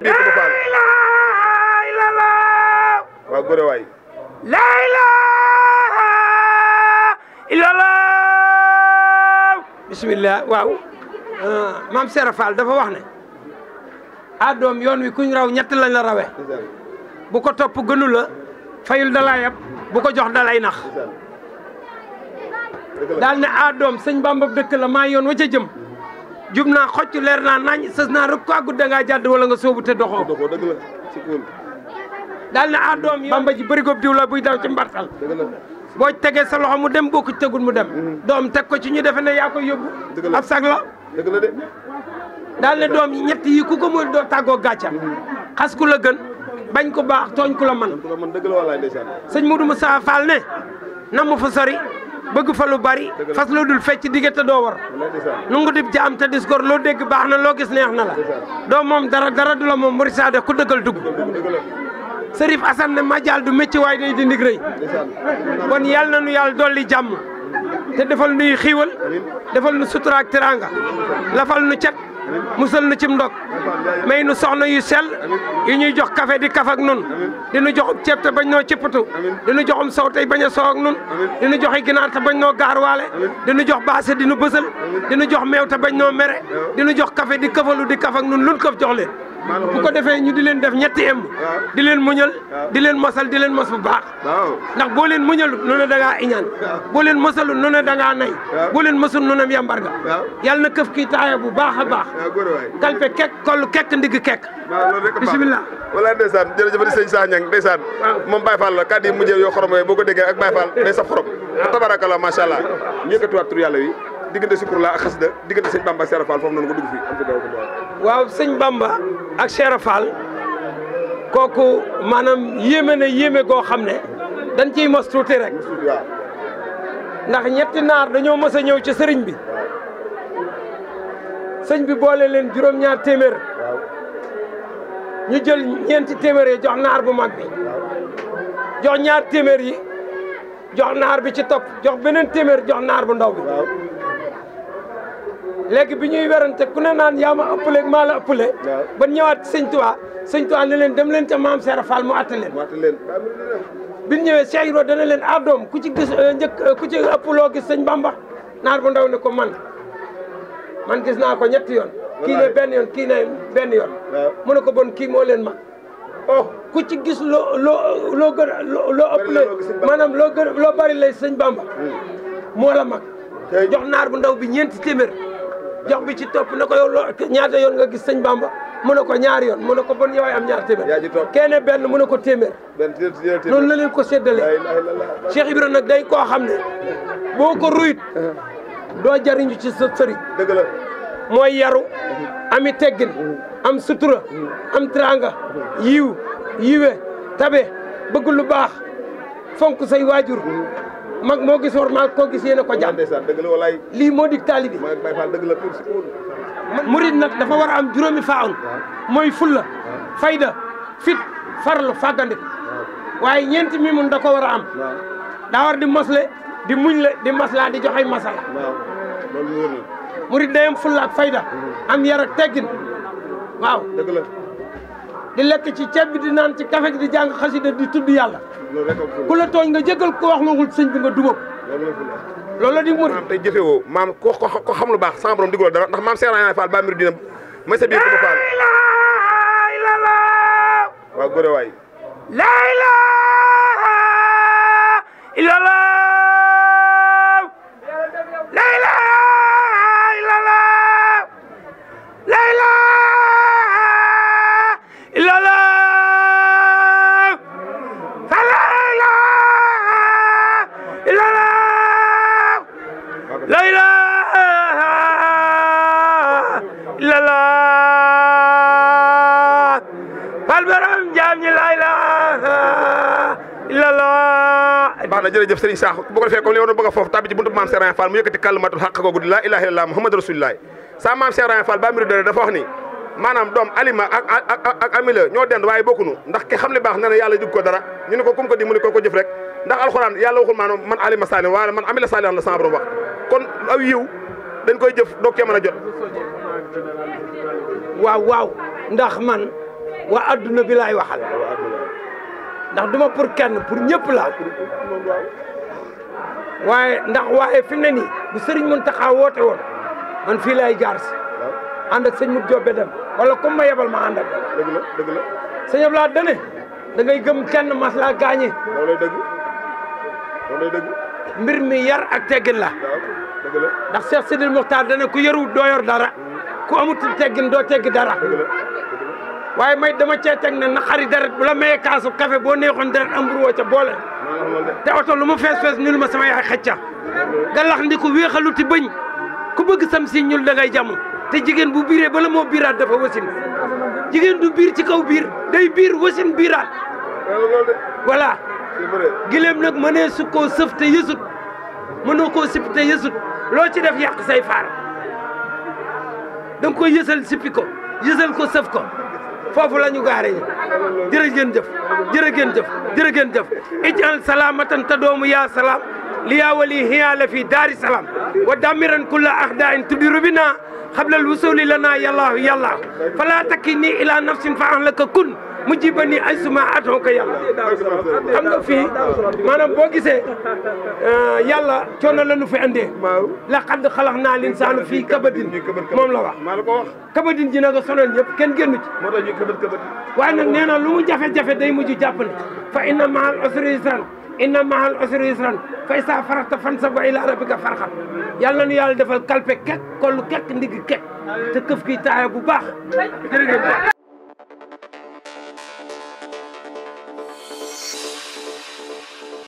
la ilaha illallah waaw góore waay la ilaha illallah bismillah waaw maam Serap Fall dafa wax ne doom yoon wi kuñ raw ñett lañ la rawee bu ko topp gënu la fayul dalay yab bu ko jox dalay nax daal ne doom sëñ Bamba dëkk la maa yoon wa ca jëm jub naa xocc leer naa nañ sës naa rek ko àggut da ngaa jàdd wala nga soobu te doxoo dëgg la ci kuul daal ne doom yi Bamba ji bërigob diw la buy daw ci mbartal dëgg la boo tegee sa loxo mu dem boo ko tegul mu dem doom teg ko ci ñu defe ne yaa koy yóbbu ab sag la dëgg la de daal ne doom yi ñett yi ku ko mooy doo tàggoo gàcca xas ku la gën bañ ko baax tooñ ku la man dëgg la wallaay ndeysaan sëñ Modou Moussa Fall ne namu fa sori bëgg fa lu bari fas loo dul fecc diggante doo war nungu dib jaam te discours loo dégg baax na loo gis neex na la doo moom dara du la moom morisaade ku dëggal dugg Serif Assane ne Madial du métti waaye day di ndig rëy kon yàlla na nu yàlla dolli jàmm te defal nuy xiiwal defal nu sutura ak teraanga lafal nu cet musal nu cim ndog may nu soxna yu sell yu ñuy jox café di kaf ak nun di nu joxum ceeb te bañ noo cippatu di nu joxum sow tey bañ a soow ak nun di nu joxe ginaar te bañ noo gaarwaale di nu jox baase di nu bësal di nu jox meew te bañ noo mere di nu jox café di kafalu di kaf ak nun lun këf jox leen bu ko defee ñu di leen def ñetti emb di leen muñal di leen mosal di leen mos bu baax ndax boo leen muñalu nu ne da ngaa iñaan boo leen mosalu nu ne da ngaa nay boo leen mosul nu ne yambarga yàlla na këf kii taaya bu baax a baax kalpe kekk kollu kekk ndigg kekk bisimilah wala ndeysaan jërëjëf di sëñ Sa Niang ndeysaan moom Baye Fall la kàddu yi mujjee yoo xorom yooyu boo ko déggee ak Baye Fall day saf xorom tabarakallah macha allah ñu yëkkatiwaat tur yàlla wi diggante Sikru la ak xasida diggante sëñ Bamba ak Serap Fall foofu noonu ko dugg fii am fi daw ko waaw sëñ Bamba ak Serap Fall kooku maanaam yéeme na yéeme goo xam ne dañ ciy mos tuuti rek ndax ñetti naar dañoo mos a ñëw ci sëriñ bi sëñ bi boole leen juróom-ñaar téeméer ñu jël ñeenti téeméer yi jox naar bu mag bi jox ñaar téeméer yi jox naar bi ci topp jox beneen téeméer jox naar bu ndaw bi léegi bi ñuy werante ku ne naan yaa ma ëppale maa la ëppale ba ñëwaat sëñ Tuubaa ne leen dem leen ca maam Serap Fall mu atte leen bi ñu ñëwee Cheikh Ibra dana leen doom ku ci gis ku ci ëpp loo gis sëñ Bamba naar bu ndaw ne ko man gis naa ko ñetti yoon kii ne benn yoon kii ne benn yoon mu ne ko bon kii moo leen mag ku ci gis loo gën loo ëppale maanaam loo bari lay sëñ Bamba moo la mag jox naar bu ndaw bi ñeenti téeméer jox bi ci topp ne ko yow ñaata yoon nga gis sëñ Bamba mu ne ko ñaari yoon mu ne ko bon yow am ñaar téeméer kenn benn mu ne ko téeméer noonu la leen ko séddale Cheikh Ibra nag day koo xam ne boo ko ruyut doo jariñu ci sa sëriñ dëgg la mooy yaru ami teggin am sutura am teraanga yiwe tabe bëgg lu baax fonk say waajur mag moo gis war maa koo gis yéen a ko jàmm dëgg la walaay lii moo dig taalibi Baye Fall dëgg la pour si murid nag dafa war a am juróomi faawun mooy fulla fayda fit farlu fàggandik waaye ñeenti mi mun da ko war a am daa war di mosle di muñ le di masla di joxe masala murid day am fulla ak fayda am yar ak teggin waaw dëgg la di lekk ci ceeb bi di naan ci kafe gi di jàng xasida di tudd yàlla ku la tooñ nga jégal ko wax loogul sëñ bi nga dugub loolu la di murid maam tey jëfewoo maam ko xam lu baax sama borom diguloo dara ndax maam Serap Fall ba mbir dina may sa biir ko Fall waaw góore waay la ilaha illallah la ilaha illallah la ilaha illallah la ilaha illallah la ilaha illallah fal baram jaam ñi la ilaha illallah baax na jërëjëf Serigne Sakho bu ko defee comme li woon bëgg a foofu tàbbi ci buntu maam Serap Fall mu yëkkati kàllimatul xaq googu di la ilaha illallah muhammadu rasulullah sa maam Serap Fall ba mbiri dafa wax ni maanaam doom alima ak amila ñoo dend waaye bokkunu ndax ki xam li baax nee na yàlla dig ko dara ñu ne ko kum ko di mu ne ko jëf rek ndax alxuraan yàlla waxul maanaam man alima salim waaye man amila salim la sama borom wax kon aw yiw dañ koy jëf doog cee mën a jot waaw ndax man waa adduna bi laay waxal ndax duma pour kenn pour ñëpp laa waaye fi mu ne nii bu Serigne Mountakha woote woon man fii laay jaar si ànd ak sëñ Mut Jobbe dem wala comme ma yebal ma ànd ak dëgg la sëñ Abdoulaye dane da ngay gëm kenn mas laa gaañe loolu lay dëgg mbir mi yar ak teggin la dëgg la ndax Cheikh Sidil Mokhtar dane ku yaru doo yor dara ku amutul teggin doo teggi dara waaye may dama cee teg ne na xari deret bu la mayee kaasu café boo neexoon deret ambur woo ca boole te oto lu mu fees nul ma sama yaay xëcca galax ndi ko wéexaluti bëñ ku bëgg sam si ñul da ngay jàmm te jigéen bu biiree bala moo biiraat dafa wasin jigéen du biir ci kaw biir day biir wasin biiraat voilà gileem nag mënee su koo sëf te yësut mënoo koo sipp te yësut loo ci def yàq say faar da nga koy yësal sippi ko yësal ko sëf ko foofu la ñu gaare yi jërë ngeen jëf ijal salamatan ta doomu yaa salaam li yaa wali hiyaala fi daari salaam wa damiran kulla ahda in tudiru bina xablal wusuli lana yàllaahu fala takini ila nafsin fa ahlaka kun mujibani ay suma atooka yàlla xam nga fii maanaam boo gisee yàlla coono la nu fi andee laqad xalaqnaa linsaana fii kabadin moom la wax kabadin ji nag a sonal ñëpp kenn génnu ci waaye nag nee na lu mu jafe-jafe day mujj jàppandi fa inna mahal usri yusran fa izaa faragta fansab wa ilaa rabbika farxab yàlla na nu yàlla defal kalpe kek kollu kek ndigg kek te këf kiy taaya bu baax jërëjëf